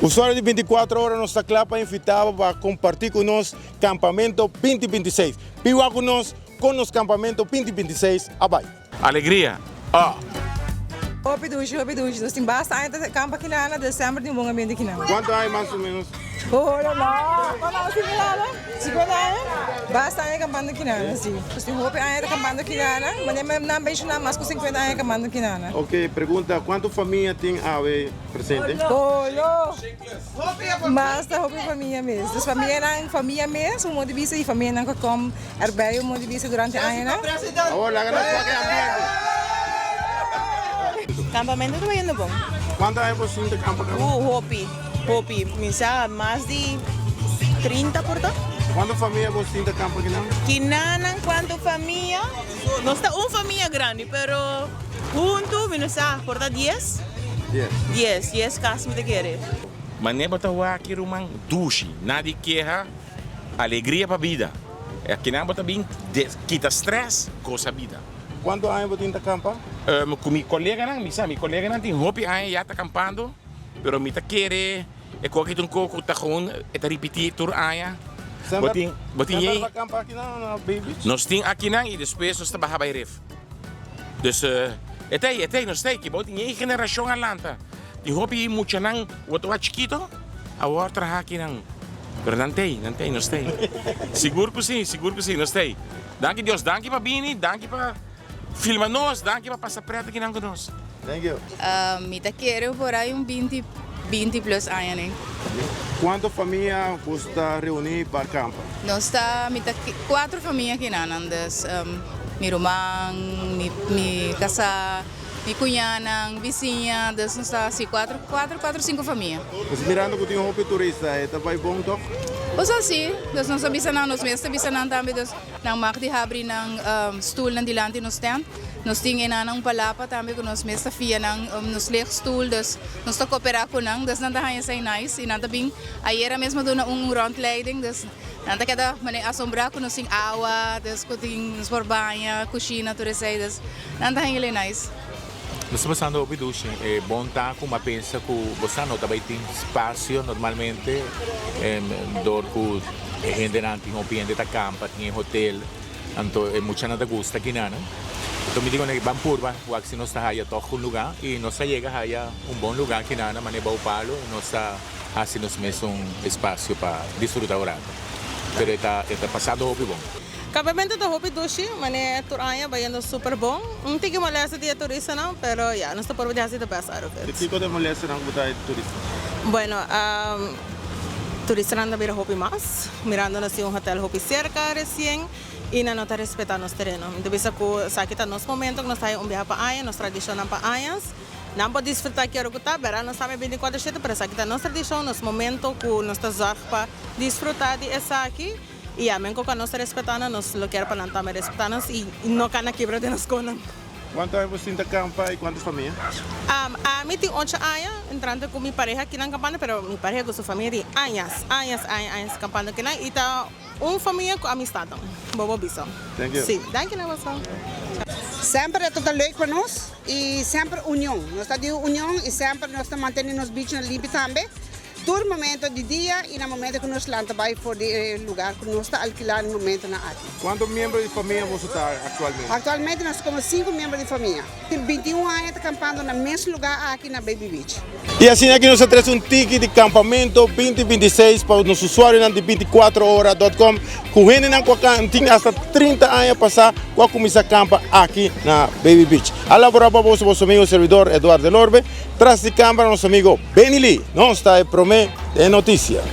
Usuario di 24 Ora, nos ta kla pa invitá bo pa kompartí ku nos Kampamento 2026. Biba ku nos kon nos Kampamento 2026 a bai. Alegria, oh! Hopi dushi, hopi dushi. Nos tin basta aña ta kampa kinan na december tin un bon ambiente kinan. Kuantu aña mas o menos? Oh no, no no similar 50 aña? Basta aña kampando kinan, si. Nos tin hopi aña ta kampando kinan, manera nan menshoná mas ku 50 aña kampando kinan. Ok, pregunta, kuantu famia tin awe presente? Olo! Basta hopi famia mes. Dus famianan, famia mes, un modo di bisa, i famianan ku a kom erbij un modo di bisa durante añanan. Awor laga nos wak e ambiente. Kampamento ta bayendo bon. Kuantu aña bo sinta kampa kaba? Hopi, hopi. Mi sa mas di 30 por ta. Kuantu famia bo sinta kampa kinan? Kinanan kuantu famia? Nos ta un famia grandi pero huntu mi no sa por ta dies. Dies. Dies, dies kas mi ta kere. Manera bo ta wak aki ruman, dushi, nadi keha, alegria pa bida. Akinan bo ta bin kita stress, gosa bida. Kuantu aña bo tin ta kampa? Ku mi koleganan, mi sa mi koleganan tin hopi aña ya ta kampando, pero mi ta kere e koki ta un koko ku ta gewoon e ta ripití tur aña. Bo tin bo tin Semper ta kampa akinan na Bay Beach? Nos tin akinan i despues nos ta baha bai Rif. Dus e ta ei, e ta ei, nos ta ei. Ki bo tin e generashon a lanta. Tin hopi muchanan ku bo ta wak chikito awor traha akinan. Pero nan ta ei, nan ta ei, nos ta ei. Sigur ku si, sigur ku si, nos ta ei. Danki Dios, danki pa bini, danki pa filma nos, danki pa pasa pret akinan ku nos. Thank you. Mi ta kere por ai un binti, binti plus aña nen. Kuantu famia boso ta reuní pa kampa? Nos ta, mi ta kuatro famia kinanan, dus mi ruman, mi mi kasá, mi kuñanan, bisiña, dus nos ta si kuatro, kuatro, kuatro, sinku famia. Nos mirando ku tin hopi turista, e ta bai bon tòg? Osea si, dus nos ta bisa nan, nos mes ta bisa nan tambe, dus nan mag di habri nan stulnan dilanti nos tent. Nos tin enanan un palapa tambe ku nos mes ta fia nan nos legstoel, dus nos ta koperá ku nan, dus nan ta haña esei nice i nan ta bin ayera mes mi a duna un rondleiding, dus nan ta keda manera asombrá ku nos tin awa, dus ku tin nos por baña, kushina, tur esei, dus nan ta haña elei nice. Nos ta pasando hopi dushi. E bon ta ku mi a pensa ku bo sa no ta bai tin spasio normalmente dor ku e hendenan tin hopi hende ta kampa tin e hotel. Anto e muchanan ta gusta kinanan. Anto mi di con e ban purba wak si nos ta haya tog un luga y nos a yega haya un bon luga kinanan mane bou palo y nos ta haci nos mes un espacio pa disfruta un rato. Pero e ta e ta pasando hopi bon. Campamento ta hopi dushi, mane tur aña bayendo super bon. Un tiki molestia di e turistanan, pero ya, nos ta purba di haci the best out of it. Kico ta e molestianan cu bo ta haya di turistanan? Bueno, Turistanan ta bira hopi mas, mirando nos tin un hotel hopi cerca recien y nan no ta respeta nos tereno. Mi ta bisa cu esaki ta nos momento cu nos ta haya un biaha pa aña, nos tradicionnan pa añas. Nan por disfruta ki ora cu ta, bera nos tambe binticuatro shete, pero esaki ta nos tradicion, nos momento cu nos ta zorg pa disfruta di esaki. Y amen cu nos ta respeta nan, nos lo kier pa nan tambe respeta nos y no cana kibra den nos conan. Kuantu aña bo sinta kampa i kuantu famia? Ami tin ocho aña entrante ku mi pareha kinan kampando, pero mi pareha ku su famia tin añas, añas, añas, añas kampando kinan i ta un famia ku amistatnan, bo por bisa. Thank you. Si, danki na boso. Semper e ta ta leuk pa nos i semper union. Nos ta di union i semper nos ta mantene nos bichnan limpi tambe. Tur momento di dia y na momento cu nos lanta bay for di e lugar cu nos ta alquila na momentonan aki. Cuanto miembro di famia boso ta actualmente? Actualmente nos ta como cinco miembro di famia. Tin 21 aña ta campando na mes lugar aki na Baby Beach. Y asina aki nos a trece un tiki di Campamento 2026 pa nos usuarionan di 24 ora dot com cu hendenan cu a tin hasta 30 aña pasa cu a cuminsa campa aki na Baby Beach. A labora pa boso boso amigo servidor Eduardo Delorbe. Tras di cámara nos amigo Benny Lee. Nos ta e prome den noticia.